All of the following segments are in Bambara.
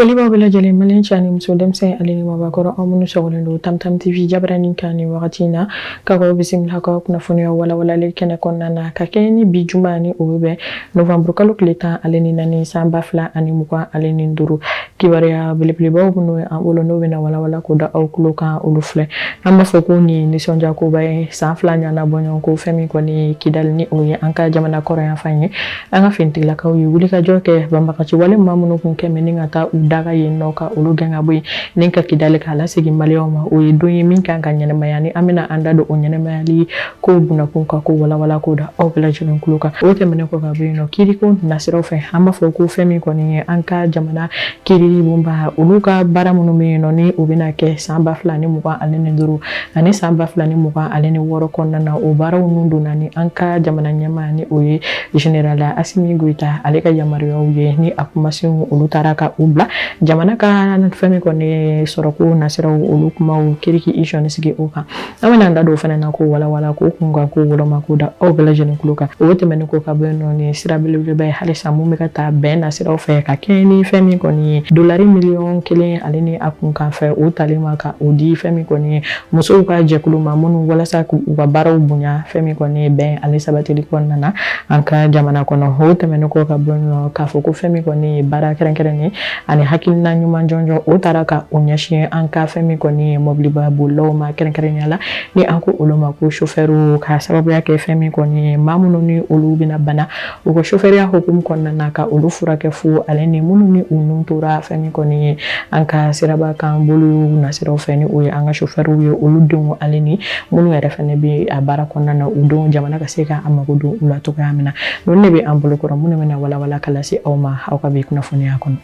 Foli b'aw bɛɛ lajɛlen, maliyɛn cɛ ani muso, denmisɛn ale ni mabakɔrɔ, aw minnu sɔgɔlen don Tamtam TV jabaranin kan ni wagati in na, ka k'aw bisimila ka kunnafoniya walawalali kɛnɛ kɔnɔna na, ka kɛɲɛ ni bi juma ni o bɛ bɛn novembre kalo tile 14 san 2025. Kibaruya belebelebaw minnu ye an bolo, n'o bɛna walawala k'o da aw tulo kan, olu filɛ. An b'a fɔ ko nin nisɔndiya koba ye, san 2 ɲɔgɔnna bɔɲɔgɔn ko fɛn min kɔni ye Kidali, ni o ye an ka jamana kɔrɔnyanfan ye, an ka finitigilakaw ye wulikajɔ kɛ banbagaci wale maa minnu kun kɛ ni ka taa u daga yen nɔ, ka olu gɛn ka bɔ yen ni ka Kidali k'a lasegin maliyɛnw ma. O ye don ye min kan ka ɲɛnamaya, ni an bɛna an da don o ɲɛnamayali ko bunakun kan, ko walawala k'o da aw bɛɛ lajɛlen tulo kan. O tɛmɛnen kɔ ka bɔ yen nɔ, kiiriko nasiraw fɛ, an b'a fɔ ko fɛn min kɔni ye an ka jamana kiiri bonba, olu ka baara minnu bɛ yen nɔ, ni o bɛna kɛ san 2025 ani san 2026 kɔnɔna na, o baaraw ninnu donna ni an ka jamana ɲɛmaa, ni o ye général Asimi Goyita, ale ka yamaruyaw ye, ni a kumasenw olu taara ka u bila jamana ka fɛn min kɔni ye sɔrɔko nasiraw, olu kumaw kiiri k'i sɔnni sigi o kan. An bɛna an da don o fana na, k'o walawala, k'o kunkan k'o woloma, k'o da aw bɛɛ lajɛlen tulo kan. O tɛmɛnen kɔ ka bɔ yen nɔ, ni sira belebeleba ye halisa mun bɛ ka taa bɛn nasiraw fɛ, ka kɛɲɛ ni fɛn min kɔni ye dolari miliyɔn 1 ale ni a kunkan fɛ, o talen ma ka o di fɛn min kɔni ye musow ka jɛkulu ma, minnu walasa k'u ka baaraw bonya, fɛn min kɔni ye bɛn ale sabatili kɔnɔna na an ka jamana kɔnɔ. O tɛmɛnen kɔ ka bɔ yen nɔ, k'a fɔ ko fɛn min kɔni ye baara kɛrɛnkɛrɛnnen ani hakilina ɲuman jɔnjɔn, o taara ka o ɲɛsin an ka fɛn min kɔni ye mɔbiliba bolilaw ma, kɛrɛnkɛrɛnnenya la ni an ko olu ma ko sofɛriw, ka sababuya kɛ fɛn min kɔni ye maa minnu ni olu bɛna bana u ka sofɛriya hukumu kɔnɔna na, ka olu furakɛ fu, ale ni minnu ni u nun tora fɛn min kɔni ye an ka siraba kan boliw nasiraw fɛ, ni o ye an ka sofɛriw ye, olu denw ale ni minnu yɛrɛ fɛnɛ bɛ a baara kɔnɔna na, u denw, jamana ka se ka a mago don u la cogoya min na. Ninnu de bɛ an bolo kɔrɔ minnu bɛna walawala ka lase aw ma aw ka bi kunnafoniya kɔnɔ.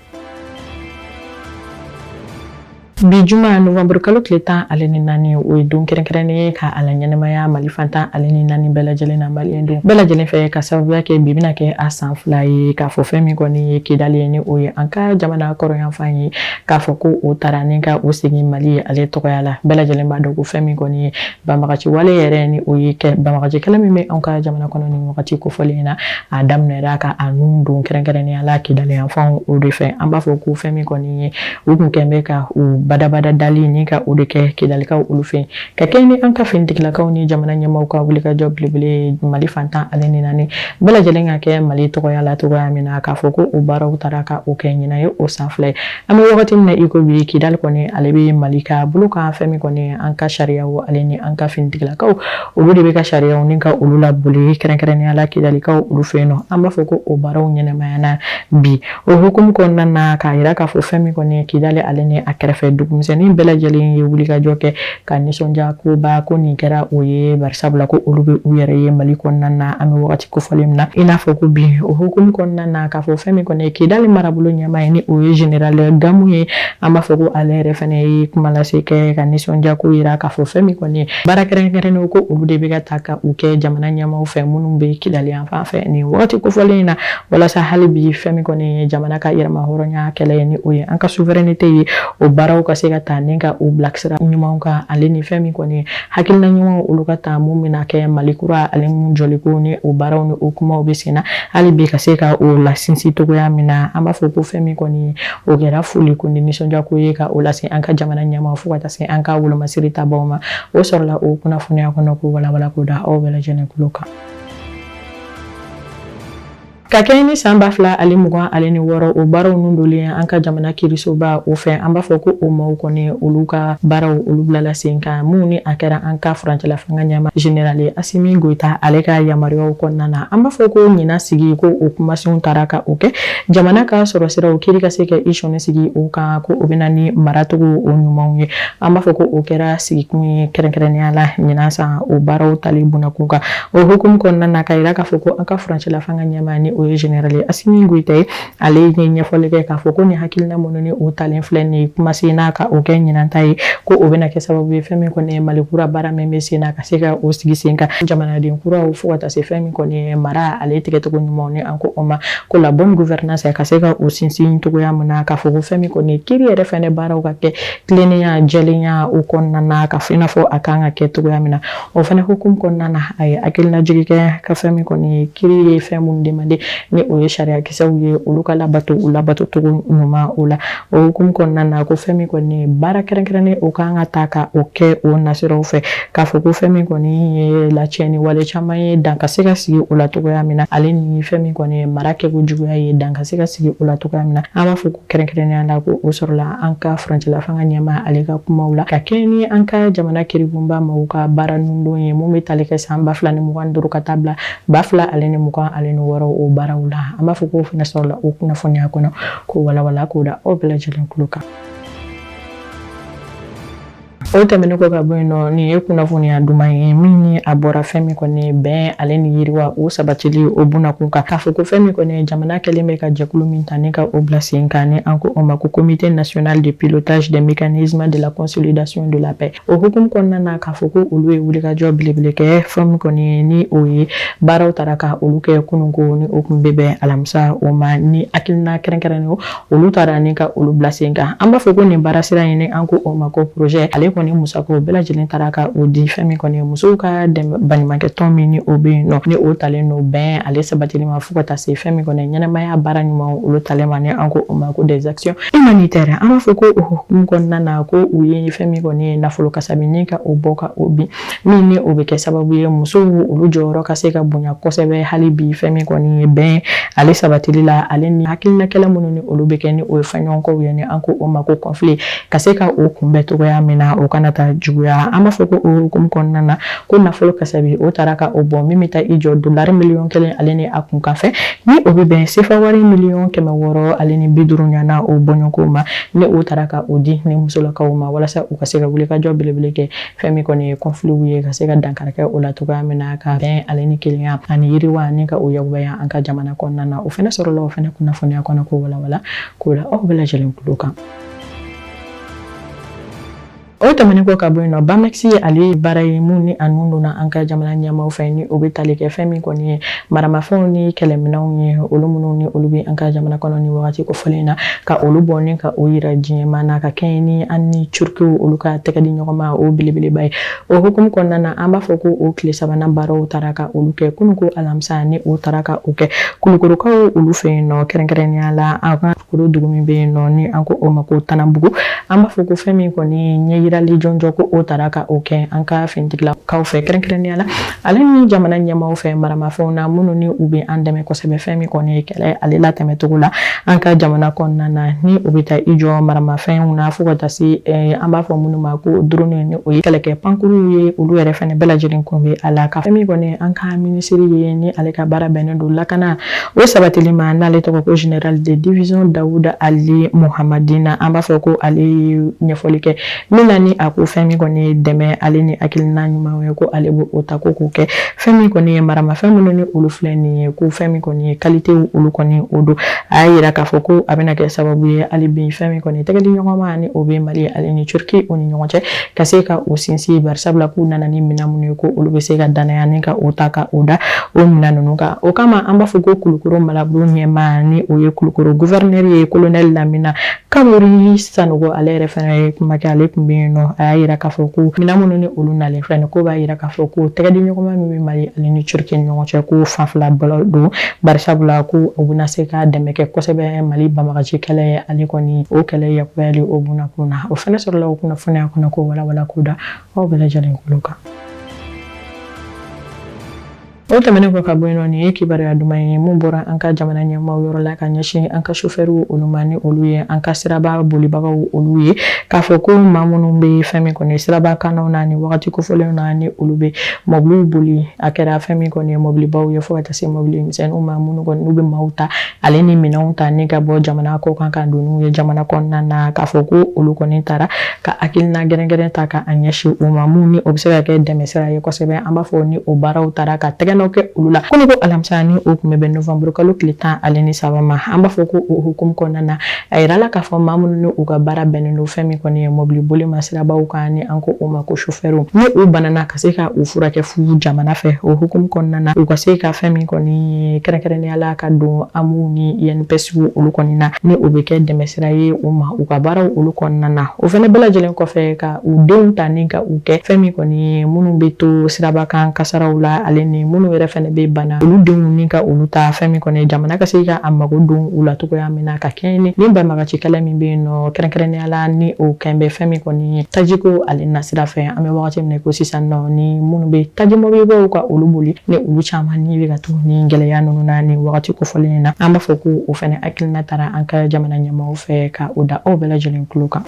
Bi juma novembre kalo tile 14, o ye don kɛrɛnkɛrɛnnen ye ka a la ɲɛnamaya Mali fan 14 bɛɛ lajɛlen na, maliyɛn don bɛɛ lajɛlen fɛ, ka sababuya kɛ bi bɛna kɛ a san 2 ye k'a fɔ fɛn min kɔni ye Kidali ye, ni o ye an ka jamana kɔrɔnyanfan ye, k'a fɔ ko o taara ni ka o segin Mali ye ale tɔgɔya la. Bɛɛ lajɛlen b'a dɔn ko fɛn min kɔni ye banbagaci wale yɛrɛ, ni o ye kɛ banbagaci kɛlɛ min bɛ anw ka jamana kɔnɔ nin wagati kofɔlen in na, a daminɛra ka a nun don kɛrɛnkɛrɛnnenya la Kidali yanfanw o de fɛ. An b'a fɔ ko fɛn min kɔni ye u kun kɛn bɛ ka u badabada dali ni ka o de kɛ Kidalikaw olu fɛ, ka kɛɲɛ ni an ka finitigilakaw ni jamana ɲɛmaaw ka wulikajɔ belebele, Mali fan 14 bɛɛ lajɛlen ka kɛ Mali tɔgɔya la cogoya min na, k'a fɔ ko o baaraw taara ka o kɛ. Ɲinan ye o san 2 ye. An bɛ wagati min na i ko bi, Kidali kɔni ale bɛ Mali ka bolo kan, fɛn min kɔni an ka sariyaw ale ni an ka finitigilakaw, olu de bɛ ka sariyaw ni ka olu laboli kɛrɛnkɛrɛnnenya la Kidalikaw olu fɛ yen nɔ. An b'a fɔ ko o baaraw ɲɛnamayana bi. O hukumu kɔnɔna na, k'a yira k'a fɔ fɛn min kɔni ye Kidali ale ni a kɛrɛfɛ dugumisɛnnin bɛɛ lajɛlen ye wulikajɔ kɛ ka nisɔndiya koba ko nin kɛra o ye, barisabula ko olu bɛ u yɛrɛ ye Mali kɔnɔna na an bɛ wagati kofɔlen min na i n'a fɔ ko bi. O hukumu kɔnɔna na, k'a fɔ fɛn min kɔni ye Kidali marabolo ɲɛmaa ye, ni o ye général Gamu ye, an b'a fɔ ko ale yɛrɛ fɛnɛ ye kuma lase kɛ ka nisɔndiya ko yira k'a fɔ fɛn min kɔni ye baara kɛrɛnkɛrɛnnen ko olu de bɛ ka ta ka u kɛ jamana ɲɛmaaw fɛ minnu bɛ Kidali yan fan fɛ nin wagati kofɔlen in na, walasa hali bi fɛn min kɔni ye jamana ka yɛrɛma hɔrɔnya kɛlɛ ye, ni o ye an ka souveraineté ye, o baaraw ka se ka ta ni ka u bilasira ɲumanw kan, ale ni fɛn min kɔni ye hakilina ɲumanw olu ka ta mun bɛna kɛ Mali kura ale mun jɔliko, ni o baaraw ni o kumaw bɛ sen na hali bi, ka se ka o lasinsin cogoya min na. An b'a fɔ ko fɛn min kɔni ye o kɛra foli ko ni nisɔndiya ko ye ka o lase an ka jamana ɲɛmaa fo ka taa se an ka wolomasiri tabaw ma. O sɔrɔla o kunnafoniya kɔnɔ k'o walawala k'o da aw bɛɛ lajɛlen tulo kan. Ka kɛɲɛ ni san 2026, o baaraw nun donlen an ka jamana kiirisoba o fɛ, an b'a fɔ ko o maaw kɔni olu ka baaraw olu bilala sen kan, minnu ni a kɛra an ka furancɛla fanga ɲɛmaa général Asimi Goyita ale ka yamaruyaw kɔnɔna na. An b'a fɔ ko ɲinan sigi ko o kumasenw taara ka o kɛ jamana ka sɔrɔ siraw kiiri ka se ka i sɔnni sigi o kan, ko o bɛna ni maracogo o ɲumanw ye. An b'a fɔ ko o kɛra sigikun ye kɛrɛnkɛrɛnnenya la ɲinan san o baaraw tali bunakun kan. O hukumu kɔnɔna na, ka yira k'a fɔ ko an ka furancɛla fanga ɲɛmaa, ni o ye général Asimi Goyita ye, ale ye ɲɛfɔli kɛ k'a fɔ ko nin hakilina minnu ni o talen filɛ nin ye kumasen n'a ka o kɛ ɲinan ta ye, ko o bɛna kɛ sababu ye fɛn min kɔni ye Mali kura baara min bɛ sen na, ka se ka o sigi sen kan jamanaden kuraw, fo ka taa se fɛn min kɔni ye mara ale tigɛcogo ɲumanw, ni an ko o ma ko la bonne gouvernance, ka se ka o sinsin cogoya min na, k'a fɔ ko fɛn min kɔni ye kiiri yɛrɛ fɛnɛ baaraw ka kɛ tilennenya jɛlenya o kɔnɔna na, ka fɔ i n'a fɔ a kan ka kɛ cogoya min na. O fɛnɛ hukumu kɔnɔna na, a ye hakilinajigi kɛ ka fɛn min kɔni ye kiiri ye fɛn minnu demande. ni o ye sariyakisɛw ye, olu ka labato u labato cogo ɲuman o la. O hukumu kɔnɔna na, ko fɛn min kɔni ye baara kɛrɛnkɛrɛnnen, o kan ka ta ka o kɛ o nasiraw fɛ, k'a fɔ ko fɛn min kɔni ye lacɛni wale caman ye, dan ka se ka sigi o la cogoya min na, ale ni fɛn min kɔni ye mara kɛko juguya ye, dan ka se ka sigi o la cogoya min na. An b'a fɔ ko kɛrɛnkɛrɛnnenya la, ko o sɔrɔla an ka furancɛla fanga ɲɛmaa ale ka kumaw la, ka kɛɲɛ ni an ka jamana kiribonba maaw ka baara nundon ye, mun bɛ tali kɛ san 2025 ka taa bila 2026 o baaraw la. An b'a fɔ k'o fana sɔrɔla o kunnafoniya kɔnɔ, k'o walawala k'o da aw bɛɛ lajɛlen tulo kan. O tɛmɛnen kɔ ka bɔ yen nɔ, nin ye kunnafoniya duman ye min ni a bɔra fɛn min kɔni bɛn ale ni yiriwa o sabatili o bunakun kan, k'a fɔ ko fɛn min kɔni jamana kɛlen bɛ ka jɛkulu min ta ni ka o bila sen kan, ni an ko o ma ko Comité national de pilotage des mécanismes de la consolidation de la paix. O hukumu kɔnɔna na, k'a fɔ ko olu ye wulikajɔ belebele kɛ, fɛn min kɔni ni o ye baaraw taara ka olu kɛ kununko, ni o kun bɛ bɛn alamisa o ma, ni hakilina kɛrɛnkɛrɛnnen olu taara ni ka olu bila sen kan. An b'a fɔ ko nin baara sira in, ni an ko o ma ko projet, ale kɔni musakaw bɛɛ lajɛlen taara ka o di fɛn min kɔni musow ka baɲumankɛ tɔn min ni o bɛ yen nɔ, ni o talen don bɛn ale sabatili ma, fo ka taa se fɛn min kɔni ɲɛnamaya baara ɲuman olu talen ma, ni an ko o ma ko des actions humanitaires. An b'a fɔ ko o hukumu kɔnɔna na, ko u ye fɛn min kɔni ye nafolo kasabi ni ka o bɔ ka o bin, min ni o bɛ kɛ sababu ye musow olu jɔyɔrɔ ka se ka bonya kosɛbɛ hali bi fɛn min kɔni ye bɛn ale sabatili la, ale ni hakilinakɛlɛ minnu ni olu bɛ kɛ, ni o ye fɔɲɔgɔnkɔw ye, ni an ko o ma ko conflit, ka se ka o kunbɛn cogoya min na, o kana taa juguya. An b'a fɔ ko o hukumu kɔnɔna na, ko nafolo kasabi o taara ka o bɔ, min bɛ taa i jɔ dolari 1 miliyɔn ale ni a kunkan fɛ, ni o bɛ bɛn sefa wari 650 miliyɔn ɲɔgɔnna o bɔɲɔgɔnko ma, ni o taara ka o di ni musolakaw ma, walasa u ka se ka wulikajɔ belebele kɛ fɛn min kɔni ye conflit ye, ka se ka dankari kɛ o la cogoya min na, ka bɛn ale ni kelenya ani yiriwa ni ka o yakubaya an ka jamana kɔnɔna na. O fana sɔrɔla o fana kunnafoniya kɔnɔ, k'o walawala k'o da aw bɛɛ lajɛlen tulo kan. O tɛmɛnen kɔ ka bɔ yen nɔ, BAMEX ale ye baara ye mun ni a nun donna an ka jamana ɲɛmaaw fɛ, ni o bɛ tali kɛ fɛn min kɔni ye maramafɛnw ni kɛlɛminɛnw ye, olu minnu ni olu bɛ an ka jamana kɔnɔ ni wagati kofɔlen na, ka olu bɔ ni ka o yira diɲɛmaa na, ka kɛɲɛ ni an ni Turukiw olu ka tɛgɛ di ɲɔgɔn ma o belebeleba ye. O hukumu kɔnɔna na, an b'a fɔ ko o tile sabanan baaraw taara ka olu kɛ kunun ko alamisa, ni o taara ka o kɛ Kulukorokaw olu fɛ yen nɔ, kɛrɛnkɛrɛnnenya la an ka Kulukoro dugu min bɛ yen nɔ, ni an ko o ma ko Tananbugu. An b'a fɔ ko fɛn min kɔni ɲɛ yirali jɔnjɔn, ko o taara ka o kɛ an ka finitigilakaw fɛ, kɛrɛnkɛrɛnnenya la ale ni jamana ɲɛmaaw fɛ, maramafɛnw na minnu ni u bɛ an dɛmɛ kosɛbɛ fɛn min kɔni ye kɛlɛ ale latɛmɛcogo la an ka jamana kɔnɔna na, ni o bɛ taa i jɔ maramafɛnw na fo ka taa se an b'a fɔ minnu ma ko drone, ni o ye kɛlɛkɛ pankuruw ye, olu yɛrɛ fɛnɛ bɛɛ lajɛlen kun bɛ a la. Ka fɛn min kɔni an ka minisiri ye, ni ale ka baara bɛnnen don lakana o sabatili ma, n'ale tɔgɔ ko général de division Dawuda Ali Muhamadina, an b'a fɔ ko ale ye ɲɛfɔli kɛ min na, ni a ko fɛn min kɔni ye dɛmɛ ale ni hakilina ɲumanw ye, ko ale b'o ta ko k'o kɛ fɛn min kɔni ye maramafɛn minnu ni olu filɛ nin ye, ko fɛn min kɔni ye qualité olu kɔni o don. A y'a yira k'a fɔ ko a bɛna kɛ sababu ye hali bi fɛn min kɔni tɛgɛ di ɲɔgɔn ma ni o bɛ Mali ale ni Turki o ni ɲɔgɔn cɛ, ka se ka o sinsin, barisabula k'u nana ni minɛn minnu ye, ko olu bɛ se ka danaya ni ka o ta ka o da o minɛn ninnu kan. O kama, an b'a fɔ ko Kulukoro marabolo ɲɛmaa, ni o ye Kulukoro gouverneur ye, colonel Lamina Kamori Sanogo, ale yɛrɛ fana ye kuma kɛ, ale tun bɛ yen nɔ. A y'a yira k'a fɔ ko minɛn minnu ni olu nalen filɛ nin, ko b'a yira k'a fɔ ko tɛgɛ di ɲɔgɔnma min bɛ Mali ale ni Turki ni ɲɔgɔn cɛ, ko fanfɛla bolo don, barisabula ko u bɛna se ka dɛmɛ kɛ kosɛbɛ Mali banbagaci kɛlɛ ale kɔni o kɛlɛ yakubayali o bunakun na. O fana sɔrɔla o kunnafoniya kɔnɔ, k'o walawala k'o da aw bɛɛ lajɛlen tulo kan. O tɛmɛnen kɔ ka bɔ yen nɔ, nin ye kibaruya duman ye mun bɔra an ka jamana ɲɛmaaw yɔrɔ la ka ɲɛsin an ka sofɛriw olu ma, ni olu ye an ka siraba bolibagaw olu ye, k'a fɔ ko maa minnu bɛ fɛn min kɔni siraba kannaw na ni wagati kofɔlenw na, ni olu bɛ mɔbiliw boli, a kɛra fɛn min kɔni ye mɔbilibaw ye fo ka taa se mɔbili misɛnninw ma, minnu kɔni n'u bɛ maaw ta ale ni minɛnw ta ni ka bɔ jamana kɔ kan ka don n'u ye jamana kɔnɔna na, k'a fɔ ko olu kɔni taara ka hakilina gɛrɛngɛrɛn ta ka a ɲɛsin u ma, mun ni o bɛ se ka kɛ dɛmɛ sira ye kosɛbɛ. An b'a fɔ ni o baaraw taara ka tɛgɛnɔ kɛ olu la ko ni ko alamisa, ni o tun bɛ bɛn novembre kalo tile 13 ma. An b'a fɔ ko o hukumu kɔnɔna na, a yirala k'a fɔ maa minnu ni u ka baara bɛnnen don fɛn min kɔni ye mɔbili boli ma sirabaw kan, ni an ko o ma ko chauffeur, ni u banana, ka se ka u furakɛ fu jamana fɛ. O hukumu kɔnɔna na, u ka se ka fɛn min kɔni ye kɛrɛnkɛrɛnnenya la ka don AMU ni INPS olu kɔni na, ni o bɛ kɛ dɛmɛsira ye u ma u ka baaraw olu kɔnɔna na. O fana bɛɛ lajɛlen kɔfɛ, ka u denw ta ni ka u kɛ fɛn min kɔni ye minnu bɛ to siraba kan kasaraw la, ale ni minnu minnu yɛrɛ fɛnɛ bɛ bana, olu denw ni ka olu ta fɛn min kɔni jamana ka se ka a mago don u la cogoya min na, ka kɛɲɛ ni nin banbagaci kɛlɛ min bɛ yen nɔ, kɛrɛnkɛrɛnnenya la ni o kɛn bɛ fɛn min kɔni ye tajiko ale nasira fɛ. An bɛ wagati min na ko sisan nɔ, ni minnu bɛ taji mɔbilibaw ka olu boli, ni olu caman ni bɛ ka to ni gɛlɛya ninnu na ni wagati kofɔlen in na, an b'a fɔ ko o fɛnɛ hakilina taara an ka jamana ɲɛmaaw fɛ ka o da aw bɛɛ lajɛlen tulo kan.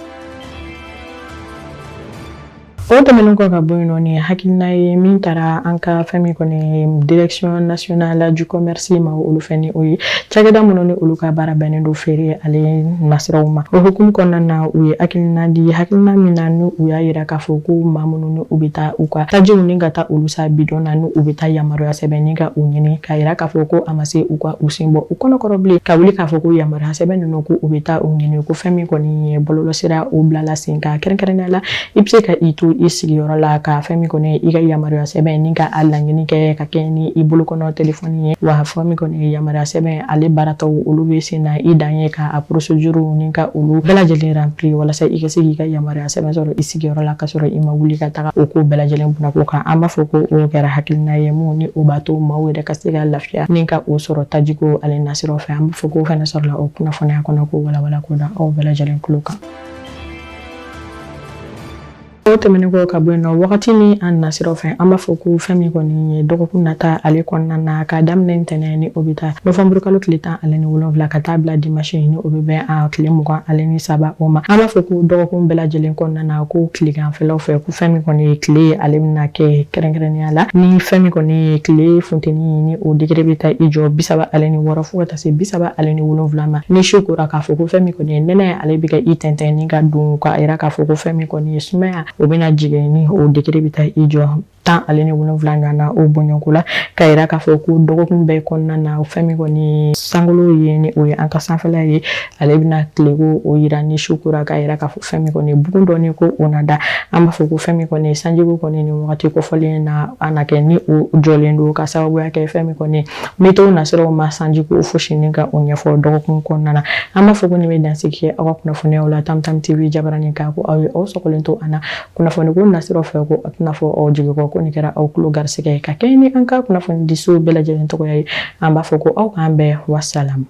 O tɛmɛnen kɔ ka bɔ yen nɔ, ni hakilina ye min taara an ka fɛn min kɔni Direction nationale du commerce ma, olu fɛ, ni o ye cakɛda minnu ni olu ka baara bɛnnen don feere ale nasiraw ma. O hukumu kɔnɔna na, u ye hakilina di, hakilina min na ni u y'a yira k'a fɔ ko maa minnu ni u bɛ taa u ka tajiw ni ka taa olu sa bidɔn na, ni u bɛ taa yamaruya sɛbɛn ni ka u ɲini, k'a yira k'a fɔ ko a ma se u ka u sen bɔ u kɔnɔkɔrɔ bilen ka wuli k'a fɔ ko yamaruya sɛbɛn ninnu ko u bɛ taa u ɲini, ko fɛn min kɔni ye bɔlɔlɔsira o bilala sen kan. Kɛrɛnkɛrɛnnenya la, i bɛ se ka i to i sigiyɔrɔ la ka fɛn min kɔni i ka yamaruya sɛbɛn ni ka a laɲini kɛ ka kɛ ni i bolo kɔnɔ telefɔni ye. Wa fɛn min kɔni ye yamaruya sɛbɛn ale baaratɔw, olu bɛ sen na, i dan ye ka a procédure ni ka olu bɛɛ lajɛlen remplir walasa i ka se k'i ka yamaruya sɛbɛn sɔrɔ i sigiyɔrɔ la, ka sɔrɔ i ma wuli ka taga o ko bɛɛ lajɛlen kunnako kan. An b'a fɔ ko o kɛra hakilina ye mun ni o b'a to maaw yɛrɛ ka se ka lafiya ni ka o sɔrɔ tajiko ale nasiraw fɛ. An b'a fɔ k'o fana sɔrɔla o kunnafoniya kɔnɔ, k'o walawala k'o da aw bɛɛ lajɛlen tulo kan. O tɛmɛnen kɔ ka bɔ yen nɔ, wagati ni a nasiraw fɛ, an b'a fɔ ko fɛn min kɔni ye dɔgɔkun nata ale kɔnɔna na, ka daminɛ ntɛnɛn ni o bɛ taa novanburu kalo tile 17, ka taa bila dimanche ni o bɛ bɛn a tile 23 o ma, an b'a fɔ ko dɔgɔkun bɛɛ lajɛlen kɔnɔna na, ko tileganfɛlaw fɛ, ko fɛn min kɔni ye tile ye, ale bɛna kɛ kɛrɛnkɛrɛnnenya la ni fɛn min kɔni ye tile funteni ni o degré bɛ taa i jɔ 36 fo ka taa se 37 ma. Ni su kora, k'a fɔ ko fɛn min kɔni ye nɛnɛ, ale bɛ ka i tɛntɛn ni ka don, k'a yira k'a fɔ ko fɛn min kɔni ye sumaya, o bɛna jigin ni o degré bɛ taa i jɔ 17 ɲɔgɔn na o bɔɲɔgɔnko la, ka yira k'a fɔ ko dɔgɔkun bɛɛ kɔnɔna na, fɛn min kɔni sankolo ye, ni o ye an ka sanfɛla ye, ale bɛna tileko o yira. Ni su kora, k'a yira k'a fɔ fɛn min kɔni bugun dɔɔni ko o na da. An b'a fɔ ko fɛn min kɔni sanjiko kɔni ni wagati kofɔlen na, a na kɛ ni o jɔlen don, ka sababuya kɛ fɛn min kɔni météo nasiraw ma sanjiko fosi ni ka o ɲɛfɔ dɔgɔkun kɔnɔna na. An b'a fɔ ko nin bɛ dansigi kɛ aw ka kunnafoniyaw la Tam Tam TV jabaranin kan, ko aw ye aw sɔgɔlen to an na kunnafoni ko nasiraw fɛ, ko a tɛna fɔ aw jigi kɔ, ko nin kɛra aw tulo garisigɛ ye. Ka kɛɲɛ ni an ka kunnafoni diso bɛɛ lajɛlen tɔgɔya ye, an b'a fɔ ko aw k'an bɛn, wasalamu.